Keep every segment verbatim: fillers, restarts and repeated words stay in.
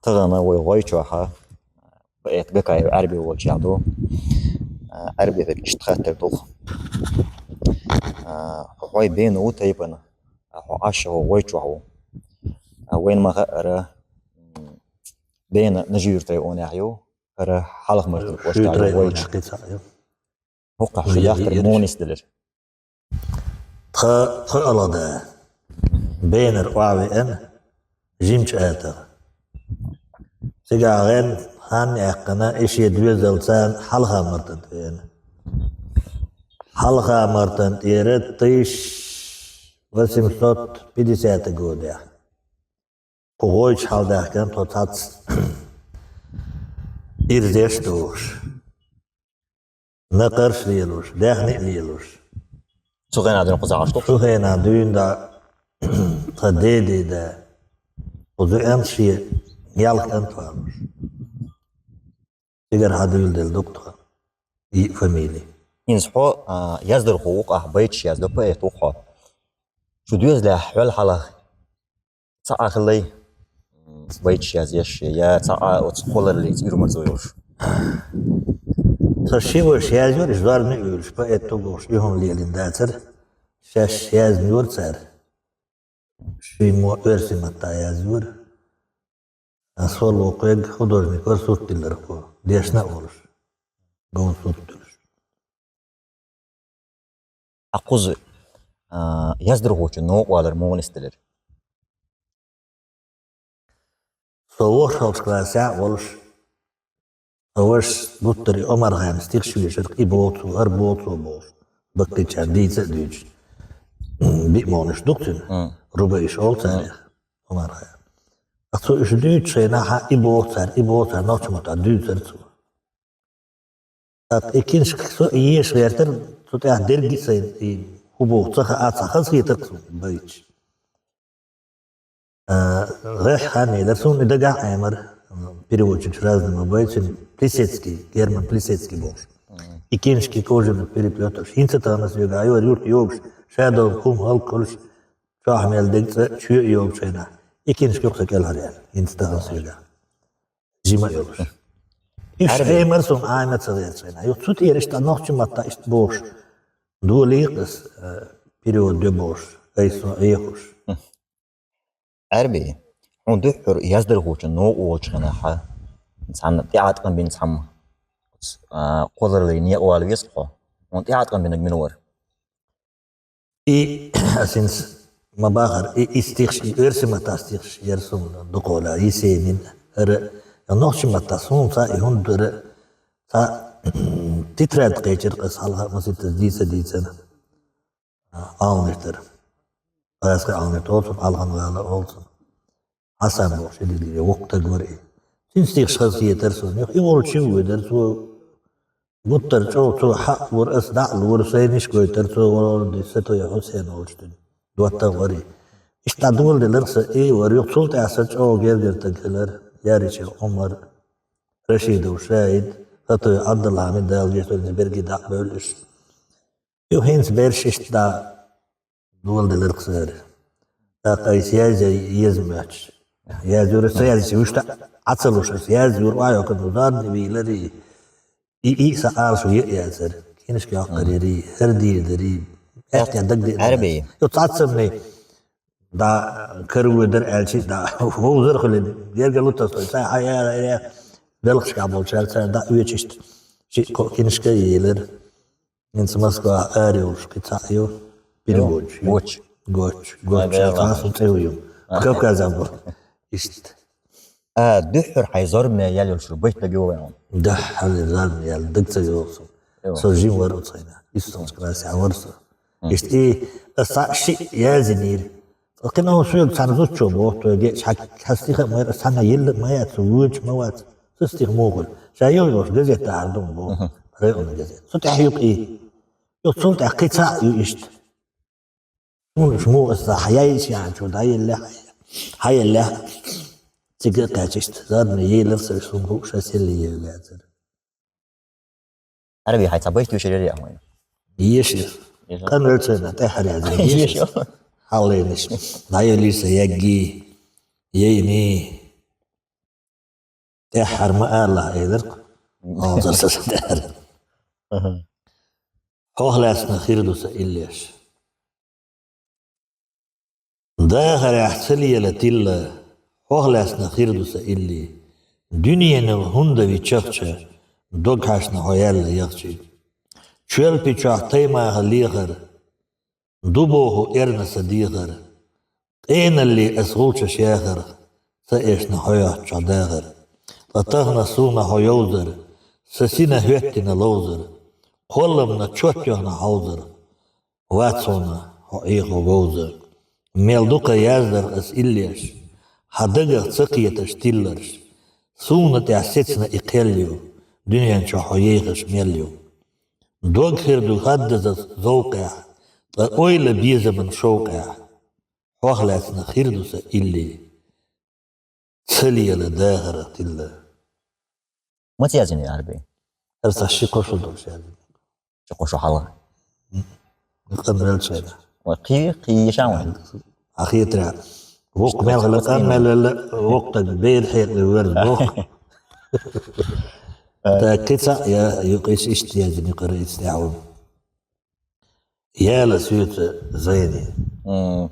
Тахана вай гӀой чохь поэт Гакаев Ӏарби волчохь ду. А, Ӏарби век иштта хаттар ду. А, хьо хьой бена ву тайпана, а, хьо Ӏаш хьо гӀой чохь ву. А, вайн ма хаара, м, бена Нажи-Юьртара онех ю, хӀара Хьалха-Мартан кӀоштахь ю вай чохь. ХӀокхахь шу дахтар муха нисделира? Тха, тха алада. Бенара охьавеана, жимчу атагӀа. Цигахь гӀен хан яьккхина, и шен доьзалца Хьалха-Мартан тӀе веана. Хьалха-Мартан тӀера тысяча восемьсот пятидесятый годехь. Кху гӀой чу хьалдаьхкина тхо цхьацца ирзеш а дохуш, накхарш а лелош, даьхни а лелош. Цу хенахь дуьйна кхузахь Ӏаш ду? Цу хенахь дуьйна да, тхан деди да, кху зуьан шен ялх кӀант валуш. Цигара хьан дуьйладелла ду-кх тхан йиъ фамили. ХӀинца хьо, а, яздархо ву-кх, ахь байташ яздо, поэт ву-кх хьо. Шу доьзалехь хьол хьалха цхьа а хилла, м, байташ язъеш, я цхьа а оцу кхоллараллица уьйр-марзо йолуш? Тхан ши ваша язйора, уьш зорбане а воьлуш, поэт ву бохуш, и хӀума лелийна дацара. Шаьш язйора цара. Шиммо оьрсийн маттахь язйора. Ас хӀор воккхег художник вара сурт диллархо, дешна а волуш, говза сурт дуьллуш. Ткъа кхуза, а, яздархочун новкъа валар муха нисделира? Со ворхӀалгӀачу классехь а волуш, сан вашас гуттар и Омар-ХӀаьнан стихаш вешара, и боху цо, хӀара боху цо бохуш, баккхийчара дийца а дуьйцуш. Биъ мукъанаш ду-кх цуьнан, рубаиш олу царех, Омар-ХӀаьн. Ткъа цо уьш дуьйцучу хенахь, и боху цара, и боху цара, нохчийн маттахь дуьйцура цо. ТӀаккха и киншка со а еша гӀертара, цу тӀехь дерриге а сайна, и хӀун боху ца хаа, ца хазахетара-кх суна и байташ. А, гӀеххьа хан елира, суна и дагахь а Ӏемара, переводчикаш разными бай, цуьнан Плисецкий, Герман Плисецкий бохуш. И киншка кожаный переплёт долуш, хӀинца а тахана соьгахь ю, юрт йогуш, шадолу хӀума хӀаллакьхуьлуш, чохь мел дерг цӀа чоь а йогучу хенахь, и киншка ю-кх сан кӀелхьара яьлла, хӀинца а тахана соьгахь. Жима а йолуш. Уьш Ӏемара суна, Ӏема ца гӀерташ хенахь. Юха цу тӀера иштта нохчийн маттахь иштта бохуш, долийкъа ас, э, перевод де бохуш, айса со Ӏехуш. Ӏарби, хьуна дуьххьара яздархочун новкъа волчу хенахь, цхьанна тӀеӀаткъам бина цхьамма, а, кхоллараллин некъа вала веза-кх хьо? Хьуна тӀеӀаткъам бинарг мила вара? И, ас хӀинца ма бахара, и, и стихаш, и оьрсийн маттахь стихаш яра суна дукха вала, Есенин, хӀара, я нохчийн маттахь суна цхьа и хӀунда дара, цхьа тетрадь кхечира-кх ас хьалха а маситтаза дийца-дийцина. Алнитара. ГӀазкхи Алнит олу цунах, Алхан-гӀала олу цунах. Хьасан бохуш и дийцира, воккха стаг вара и. Цуьнан стихаш хазахетара суна. Юха и волчу вуьйдара, цо гуттар а чӀогӀа, цо хьаъ вара, ас дӀа а лора, сайнаш а гойтара, цо вара, Сатоев Хьусен волчу дуьйна. ДоттагӀа вара и. Иштта дӀадоладелира сан, и вара. Юха цул тӀаьхьа сан чӀогӀа гергара стаг хилира, Яричев Ӏумар, Рашидов ШаӀид, Сатоев Ӏабдулхьамид, Дала веза, берриге дӀа а бевлла уьш. Юха хӀинца берш иштта дӀа доладелира-кх сан. ТӀаккха айса язъяй еза моьттуш. Язйора, ца язйича, вуьшта Ӏа ца луш ас, язйора, охьа йоккхур ду, зорбане вийлари. И, и сан Ӏалашо е а яцара. Киншка йоккхур яри, хӀара дийр дари. Аьттехьа дагадеана. Ӏарби. Юха цхьаццамне дӀа каравоьдара аьлча, дӀа вовзар а хуьлийна, гергара луттастой. Цхьа хьан яра, яра, белхашкахь болчара цара дӀа оьцуш иштта шиъ-кхоъ киншка а елира. ХӀинца Москвахь ара йолуш кхин цхьаъ ю, переводчик ю. Гоч. Гоч, Гоч, цхьа суна цӀе ю. Кавказан бу. Иштта. А, дуьххьара хьайн зорбане яьлла йолчуьра байт дага йогӀу вайна? Дуьххьара зорбане яьлла дага ца йогӀу суна. Со жима вара оцу хенахь. Иссалчу классехь вара со. Иштта и, аса цхьаъ шиъ язйинийра. Кхин а соьга цхьана зудчо боху, тхоьга, хьан стих а ма яра, ас цхьанна йилла а ма яц, вуьйцуш ма вац. Сан стих муха хуьлу? Ша йогӀуш газетахь ду-м боху. Районный газета. Цу тӀехь ю-кх и. Юха цул тӀаьхьа кхин цхьаъ ю иштта. Суна уьш муха аса хьан яйча яхьанчо дӀаеллехь, хьан еллехь, цига а кхаьчча иштта, зорбане елира сан, суна хууш аса елла еза яцара. Ӏарби, хьайн цхьа байт йоьшур яра ахь вайна? Еша. Еша. Къанвеллачу хенахь тӀаьххьара яздина. Еша. Еша. Хьаллайнаш. ДӀаелира сан яггий, яйний. ТӀеххьара ма алалахь, элира-кх. Хьовзар са тӀехьара. Аха. Хьох лаьцна хир ду са иллеш. Дахарехь ца лела тилла, хьох лаьцна хир ду са илли. Дуьненал хӀунда вичахча, дог хьаьшна хьо яьлла яхчи. Чоьлпи чохь таймаха лехар, ду боху эрна са дехар. Къеналле ас гӀулчаш яхар, ца эшна хьоьхьачохь дахар. Ткъа тахана суна хьо йовзар, са сина хӀоьттина ловзар, кхолламна чот тоьхна хьовзар. Вац хьуна хьо Ӏехо вовза. Мел дукха яздарх ас иллеш, хьан дагах ца кхеташ тилларш. Суна тӀехь сецна и кхел ю, дуьнен чохь хьо ейхаш мел ю. Дог хир ду хаддаза зовкъехь, ткъа ойла безаман шовкъехь. Хьох лаьцна хир ду сан илли. Ца лела дахарах тилла. Маца яздина Ӏарбий? Аса ши кхо шу долуш яздина. Ши кхо шу хьалха. Къамел чайна. Ва кхи, кхи ешан вайн. Ахетра. Вокх мел хала къамел вокх так бер хер вер вокх. Так кица я юкъиш иштта яздина, юкъара ицтехь ву. Яла соьца зайне. М.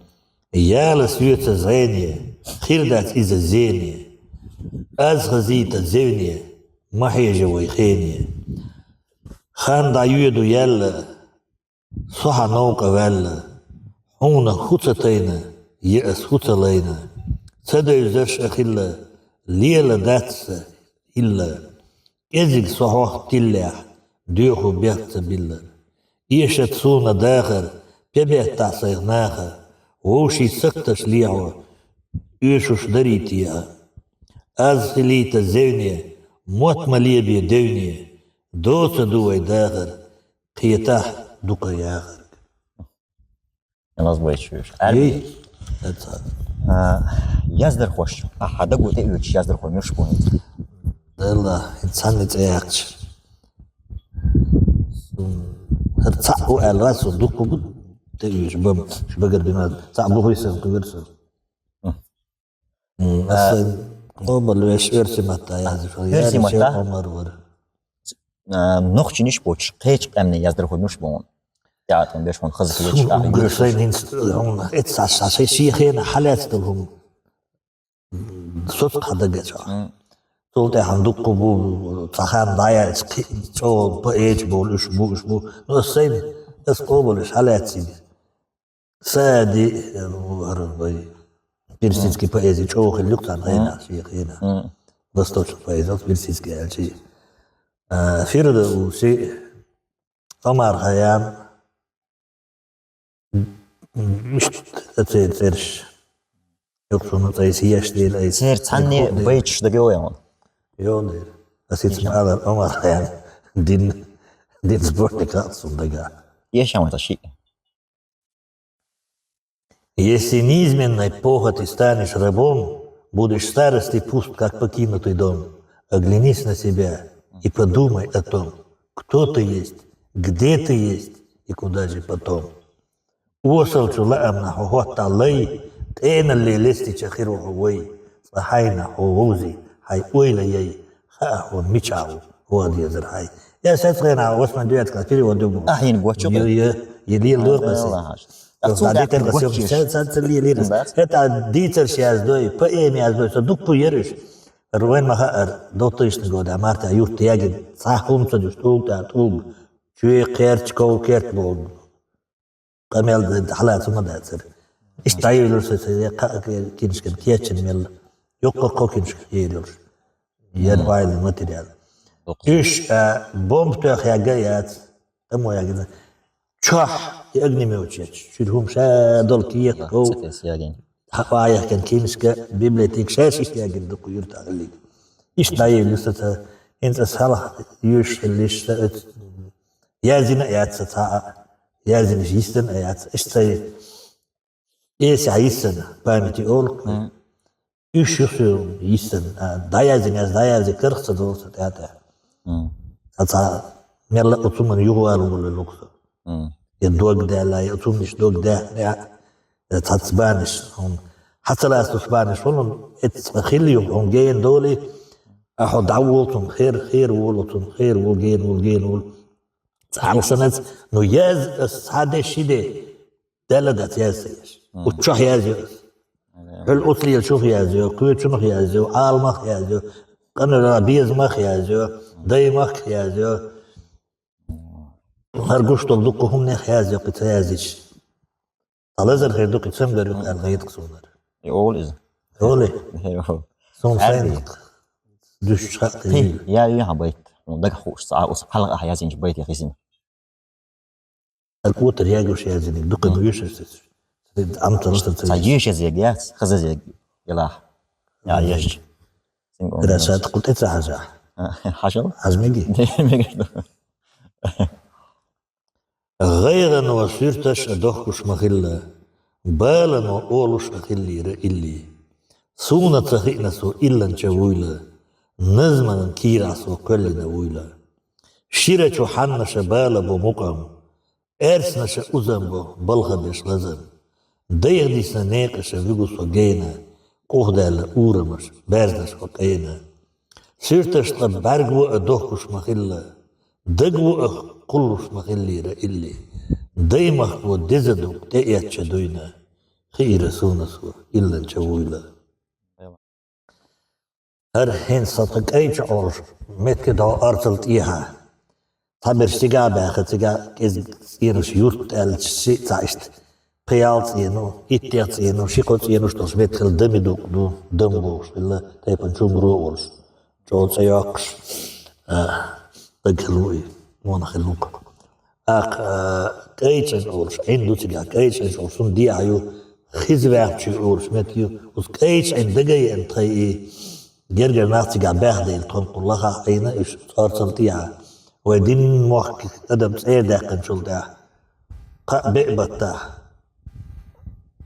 Яла соьца зайне, хир дац иза зене. Аз хазийта зевне, ма хьежа вай хене. Хан дӀайоьду яьлла, со хьан новкъа ваьлла, хьуна хӀу ца тайна, я ас хӀу ца лайна. Ца девзарш а хилла, лела дац сан хӀилла. КӀезиг со хьох тиллехь, доьху бехк ца биллар. Эшат суна дахар, пе беттахь сайх наха, вовший сакташ лехьо, оьшуш дарий техьа. Аз хилийта зевне, мотт ма лебе девне, доца ду вай дахар, кхетахь дукха яхарг. Ялазбайчуьш. Эй, Арби. Яздерхош. Ахьа дагу тӀеоьцуш яздерхой муьш бу хӀинца? Делла, хӀинца цхьанна тӀе яхча. ХӀара цхьаъ ву аьлла, со дуккха бу тӀеоьцуш бам. Ши багар бина. Цхьаъ бу хӀуьйсам кхуьгар со. М, аса къобал веш оьрси матта язуш вара. Оьрси матта? Омар вара. А, нохчиниш боцуш, кхечу къаьмнийн яздерхой муьш бу хьуна? ТӀеӀаткъам беш хьуна хаза хилча, ахьа угар шайн хӀинца, хьуна, эццахь ша шайн шен хенахь хьалаьцна долу хӀума соцу хьан дагачохь. М. Цул тӀаьхьа дуккха бу, цхьа хан дӀаяьлча, кхи-, чӀогӀа поэч болу, уьш бу, уьш бу. Ну, ас сайна, ас къобалвеш хьалаьццина. Сади, э, ну, хӀара вай персидский поэзи чӀогӀа хилла юкъа царна хенахь, шен хенахь. М. Восточный поэзи, персидский аьлчи. А, Фирдауси, Омар Хайям, м, иштта церан цӀерш. Юкъа суна цӀайса еш дийла айса. Церан цхьанне байташ дагайо ян? Йо, дийла. Ас ица ма аллара, Омар Хайям. Дин, дин сборник а суна дага. Ешан вайн шиъ. Если неизменной похоти станешь рабом, будешь в старости пуст, как покинутый дом. Оглянись на себя и подумай о том, кто ты есть, где ты есть и куда же потом. Осалчу лаамна хьо хӀоттахь лай, къеналле лестича хир ву хьо вай, цкъа хьайна хьо вовзи, хьайн ойла яй, хаа хьо мичахь ву, ваха дезар хьай. Я сац хенахь восьмой девятый класс перевод ду бу. Ахьа йина гочу. Ю, ю, ю, лела дора кхасе. Ахьа цул тӀаьхьа гочу. Сан, сан ца лелира. Да. ХӀета дийцарш яздой, поэма яздой, со дуккху яра уьш. Вайн ма хаара, двухтысячный года, марта юрт ягид, цхьа хӀума ца дуьш, тӀулг тӀа, тӀулг, чуье кхерч, ков керт боху. Къамел д-, хьалаца хӀума дацара. Иштта дӀайевлира со, со я кхаа киншкан кечйина мелла. Йоккха кхо киншка ера йолуш. Ян вайлин материал. Уьш, а, бомба тоьхна ягга а яц, къамо ягина. Чохь и огнемётчаьрча, чуьра хӀума ша долу кехат, ков. Хьа а яхкина киншка, библиотека шаьш иштта ягина дукха юьртахь хиллиг. Иштта дӀайевлира со ца, хӀинца аса хьалха юьш хиллиш, ца оьцу Яздина а яц сан цхьа а, яздинарш йистина а яц. Иштта цай эсехь йистина, памяти олу. Мгм. Уьш ю суна йистина, а, дӀаяздина яц, дӀаязде карах ца долу сан тӀаьхьа. Мгм. Сан цхьа мелла а оцу хӀуманна юха валун волу лук со. Мгм. Я дог даьлла, я оцу хӀуманаш дог даьхна, я цхьацца банаш, хьуна хьан ца ластуш банаш, хьуна эццахь хилла ю, хьуна гена долий, А хьо дӀаволу цунна, хер, хер волу цунна, хер волу, гена волу, гена волу. Цхьа санац, ну, яз, ас цхьа де, ши де, Далла дац яз ца еш. Уччохь яз ю ас. Хьуьл уцлел чух яз ю, кхечунах яз ю, Ӏаламах яз ю, къанара безамах яз ю, даймахках яз ю. ХӀара гуш долу дуккха хӀуманех яз ю, кхин ца яз йиш. Ткъа лазар хир ду, кхин цамгар ю, аьлла гӀайдакх сунара. И олу иза. Олу. Хе, олу. Сун сайн. Дуьш хьакъ. Хи, я ю хьан байт. Ну, дага хууш, цхьа ус хьалха ахь язйинчу байтех изина. Ар котар ягуш язйиниг, дукха ма вешаш сес. Амтала саца. Ца еш язйиг, яц, хаза язйиг, ялахь. Я, еш. Рашат, кху тӀе ца хьажа. Хьажал? Хьаж меги? Меги. ГӀайгӀано суьрташ а дохкуш ма хилла, балано олуш а хиллийра илли. Суна ца хиъна со илланча вуйла, назманан кийрахь со кхоьллина вуйла. Ширачу хьаннаша бала бу мукъам, аьрцнаша узам бу балха беш лазам. Дайх дисна некъаша вуьгу со гена, къухдаьлла урамаш, баьрзнаш хьо къена. Суьрташ ткъа бӀаьргаво а дохкуш ма хилла, дагво а кхуллуш ма хиллийра илли. Даймахко деза дукъ тӀеэцча дуйна, хиира суна со илланча вуйла. ХӀара хӀинца сан тхан кӀайчу Ӏолуш, метте догӀу арцал тӀехьа. Цхьаберш цигахь баьхна, цигахь кӀезиг цӀенош юрт аьлча, шиъ цхьа иштта. Пхи-ялх цӀено, иттех цӀено, ши-кхо цӀенош долуш меттахь хилла дами дукъ ду, дам бохуш хилла, тайпана чунгуро а волуш. ЧӀогӀа цӀе йоккхуш, а, даг хилла ву и, нонах хилла ву-кх. ТӀаккха, а, КӀайчӀан олуш, Ӏин ду цигахь, КӀайчӀан олуш, цунна дехьа ю, хиза ваьхначу олуш метта ю, оцу КӀайчӀан дага а еана тхайн и, гергара нах цигахь баьхна дела, тхуна кху лахахь Ӏийна уьш, цӀорцал тӀехьа. Вай динан мохк адам цӀера даьккхинчул тӀаьхьа, кхаа-беа баттахь,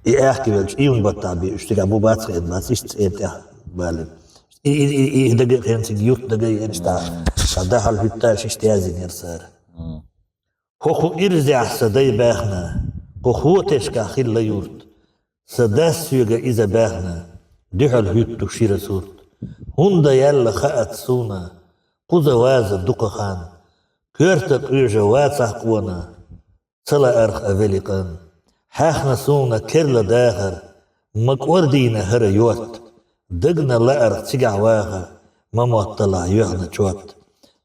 и аьхка велча, и юн баттахь бен, уьш цигахь бу бац хиъна бац, иштта цӀера тӀехь балина. И, и, и, и дага а хиъна цига, юрт дага а еана иштта, ша дахьал хӀуьтташ иштта язйина яра цара. ХӀокху ирзехь сан дай баьхна, кху хотешкахь хилла юрт. Сан дас соьга иза баьхна, дуьхьал хӀуьтту шира сурт. ХӀунда яьлла хаац суна, кхуза ваза дукха хан. Коьрта къоьжа вацахь къона, ца лаарх а вели къан. Хьаьхна суна керла дахар, ма кӀордийна хӀара йотт. Дагна лаарх цигахь ваха, ма мотталахь йоьхна чот.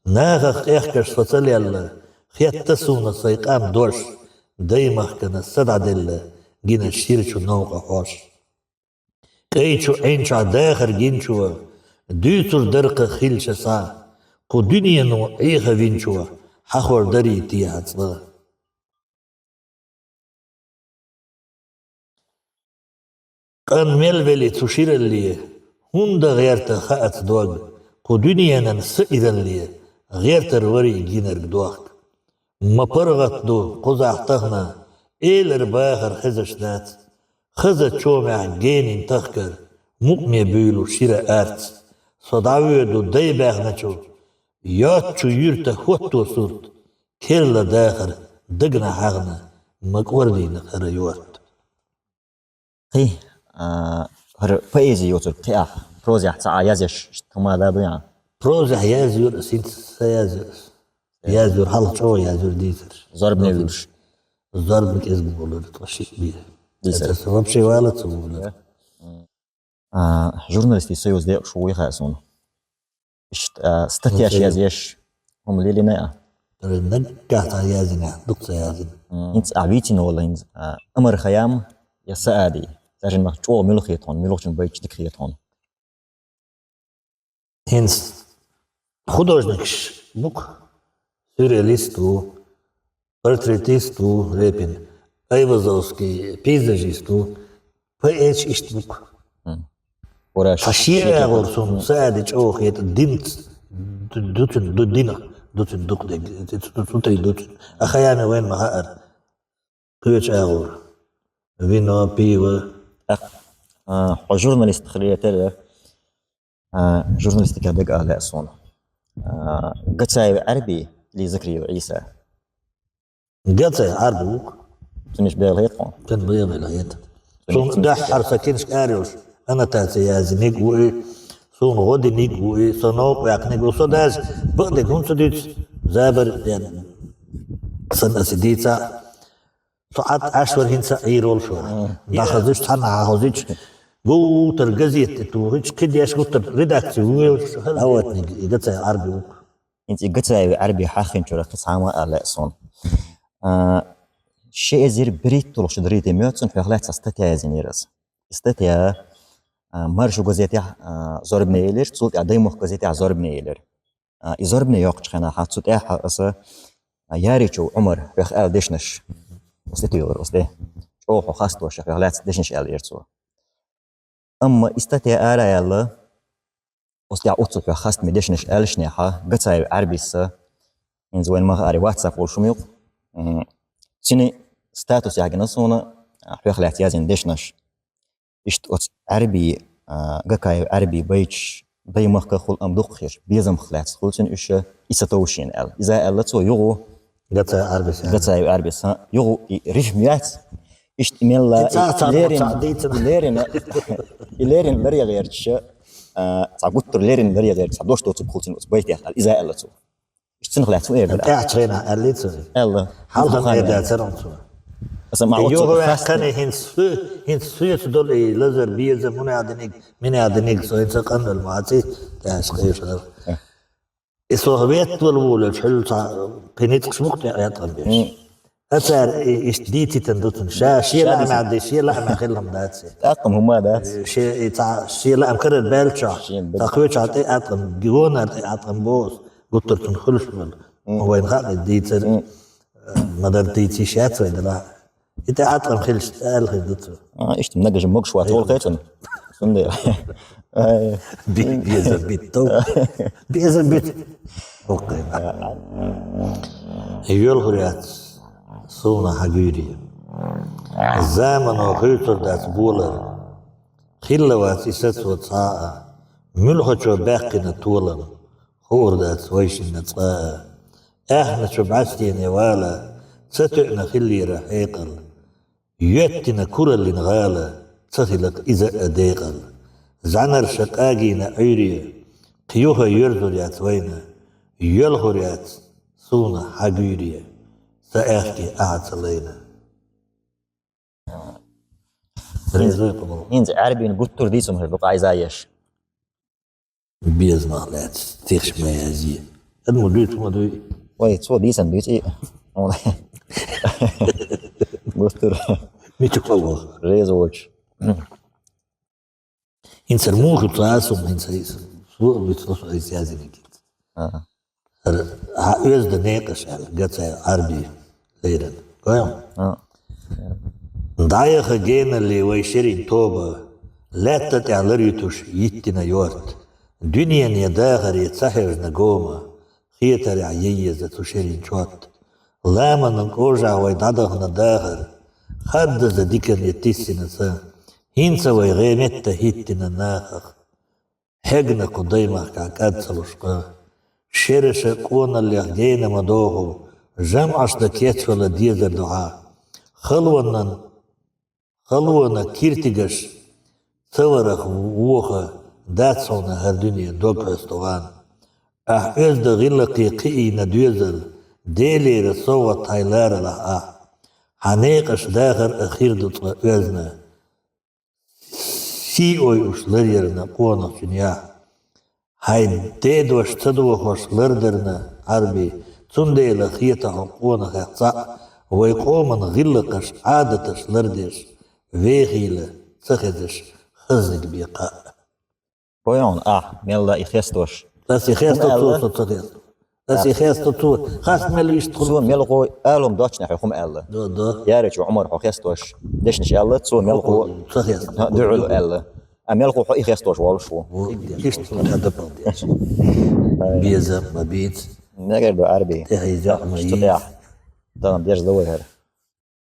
Нахах къехкаш со ца лелла, хетта суна сайн къам дош, даймахкана са дӀаделла, гина ширачу новкъа хьош. КӀайчу Ӏин чохь дахар гинчо, дуьйцур дара-кх хилча схьа, кху дуьнено Ӏеха винчо, хьахор дарий техьа цкъа. Къан мел вели цу ширалле, хӀунда гӀерта хаац дог, кху дуьненан са иралле, гӀертар варий гинарг дохк. Ма паргӀат ду кхузахь тахана, элар бахар хезаш дац. Хаза чомехь генин тахкар, мукъаме буьйлу шира арц. Со дӀавоьду дай баьхначу, йоцчу юьрта хӀотто сурт, керла дахар дагна хьаьхна, ма кӀордийна хӀара йотт. Кхин, а, хӀара поэзи йоцург кхин ахь, прозехь ца Ӏа язъеш, иштта хӀума да дуй хьан? Прозехь язйора ас, хӀинца ца язйора ас. Язйора, хьалха чӀогӀа язйора дийцарш. Зорбане вуьлуш. Зорбане кӀезиг волура, ткъа шиъ бен. Дийцар. ХӀинца аса вообще вала ца волура. А, журналистийн союз декъаш ву вай хаьа суна. Иштта, а, статьяш язъеш, хӀума лелийна а? Наггахь цхьа язйина, дукха ца язйина. ХӀинца ахь вийцина волу хӀинца, а, Амар-Хайям я Саади, цаьршиннах чӀогӀа муьлха хета хьуна, муьлхачун байташ дика хета хьуна? ХӀинца художникаш бу-кх, сюрреалист ву, портретист ву Репин, айвазовский пейзажист ву, поэташ иштта бу-кх. Цхьа шен агӀор суна Саади чӀогӀа хета, динца ду-, дуцина, ду-, динах дуцина дукха дерг, цу, цу, цу тӀе дуцина. А Хайяме вайна ма хаьара. Кхечу агӀор. Вино, пиво. ТӀаккха, а, хьо журналист хилийтара, а, журналистика дага а лаьа суна. А, Гацаев Ӏаьрби или Закриев Ӏийса? Гацаев Ӏаьрби ву-кх. Цуьнан иштта бегӀа хета хьуна? Цуьнан бегӀа хета. Цуьнан, цуьнан дуьххьара сан киншка ара йолуш, аннотация язйинарг ву и. Суна гӀо диниг ву и, со новкъа ваьккхиниг ву, со дас бакъдиг хӀунца дуьйцу, забар ден. Сан аса дийца, со Ӏад Ӏаш вара хӀинца Ӏийр волуш вара. Мгм. Дахазуьш цхьанна хьахозуьйтуш, гуттар газет тӀе тухуьйтуш, кхидеш гуттар редакци вуьйлуш, хӀаватниг и Гацаев Ӏарби ву. ХӀинца и Гацаев Ӏарби хьаххинчура кхин цхьа ма аьлла суна. А, ши эзар берхӀитталгӀачу дарий тӀе моьтту суна хьох лаьцна статья язйинера аса. И статья, а, «Маршо» газетехь, а, зорбане елира, цул тӀаьхьа «Даймохк» газетехь зорбане елира. А, и зорбане йоккхучу хенахь цу тӀехь аса, а, Яричев Ӏумар хьох аьлла дешнаш. Оцу тӀе туьйхира, оцу тӀе. ЧӀогӀа хьо хастадо хьох лаьцна дешнаш аьлла ира цо. Амма и статья ара а яьлла, оцу тӀехь оццул хьох хастаме дешнаш аьллашехь, Гацаев Ӏарбис, хӀинца вайн ма хаара WhatsApp волуш хӀума ю-кх. М, цуьнан статус яхьгина суна, а, хьох лаьцна язйина дешнаш. Иштта оцу Ӏарби, а, Гакаев Ӏарби байташ, Даймахкахула, амма дукхахерчу безамах лаьцна хуьлу цуьнан уьш, и ца товшийна аьлла. Иза аьлла цо юха. Гацаев Ӏарбис аьлла. Гацаев Ӏарбис, хӀа, юха и рифма яц. Иштта и мелла и цхьа, цхьа, леррина, цхьа дийцина. Леррина, и леррина ларъян гӀерташ, а, цхьа гуттар леррина ларъян гӀерташ, цхьа дош доцург хуьлу цуьнан оцу байтех аьлла. Иза аьлла цо. Иштта цунах лаьцна эр дара. ТӀаьхьа чхьенахь аьллий цо? Аьлла. Хьалха эр дацара цо. Аса ма оццул юха ваьккхина хӀинца су-, хӀинца соьца долу и лазар, безам, мунагӀа диниг, минагӀа диниг, со хӀинца къанвелла ма цӀи, тӀаьхьа кхечара. Э. И со хьан веттавала волуш, хьуьлла цхьа кхин ницкъаш мукъа тӀе Ӏеткъам беш. М. Ацара и-, иштта дийцитан ду цунна. Ша шен лаамехь ди, шен лаамехь хилла ма дац. ТӀаккха хӀума дац. Шен, и цхьа шен лаам карара баьллачохь, шен бен. Цхьа кхечохь тӀе Ӏеткъам, гонара тӀе Ӏеткъам боху, гуттар цунна хуьлуш вала. М. Вайна хаьа дийцар, м, ма-дарра дийца йиш яц вай делахь. И тӀе Ӏеткъам хилча, аьлла хир ду цо. А, иштта нагажа могуш вац, волу кхечунна. Цундела. Ай. Би-, безам битта. Безам битта. Окей. Йоьлхур яц суна хьан гуьйре. Замано хуьйцур дац болар. Хилла вац и сацо цхьа а. Муьлххачо баьккхина толам. Хуур дац вайшинна цкъа а. Аьхначу бӀаьстене вала, ца тоьъна хиллера хьекъал. Йоьттина кураллин гӀала, ца хиларх иза а декъал. ЗӀанарша къагийна Ӏуьйре, кхин юха йоьрзур яц вайна, йоьлхур яц суна хьан гуьйре, сан аьхке ахьа ца лайна. Резой къамел. ХӀинца Ӏаьрбийн гуттар а дийцам хир ду къайза еш. Безамах лаьцна стихаш ма язъе. Адамо дуьйцу ма дуй. Вай, цо дийцан дуьйцу и. Гуттар. Мича кхоллох. Реза волчу. ХӀинца муха ца асум, хӀинца иза. Су а вицло, со иза язйиниг. Ага. ХӀара хьан оьзда некъаш аьлла, Гацаев Ӏарби леррина. Гой хьуна? А. ДӀаяха геналле вай шерийн тоба, лаьтта тӀехь лар ютуш йиттина йорт. Дуьнене дахаре ца хьежна гома, хетарехь ян еза цу шерийн чот. Ламанан кӀожахь вай дӀадахана дахар, хаддаза дикане тиссина са, хӀинца вай гӀеметта хӀиттина нахах. Хьегна кху даймахкахь кӀад ца луш къа. Шераша къоналлех гена ма догӀу, жамӀаш дан кечвала дезар ду хьан. Халонан, халона киртигаш ца варах воха дац хьуна хӀара дуьне дог хьоьсту гӀан. Ахь оьзда гӀиллакхе кхиийна доьзал, Делера совгӀат хьайн ларалахь ахь. Хьан некъаш дахар а хир ду цкъа оьзна. Сий ойуш ларъярна къонахчун яхь. Хьайн дедош ца дохош лардарна Ӏарби, цундела хета хьо къонахех цхьаъ, вай къоман гӀиллакхаш, Ӏадаташ лардеш, вехийла ца хезаш, хазниг бен кхаъ. Бойон, ахь, мелла и хестош. Ас и хесто хӀун цо, аьлла? Со ца хесто. Ас и хесто цо. Хас мел иштта хӀума. Цо мелхо алум дочнехь хӀума аьлла. Да, да. Яричу Ӏумар хьо хестош дешнаш аьлла, цо мелхо ца хесто. ХӀа, дуьгӀула аьлла. А мелхо хьо и хестош волуш ву. Во, иштта хӀума тӀе дапал деш. Безам ма бийц. Мегар ду Ӏарби. ТӀехь иза ма йийц. Тахана деш ла вай хӀара.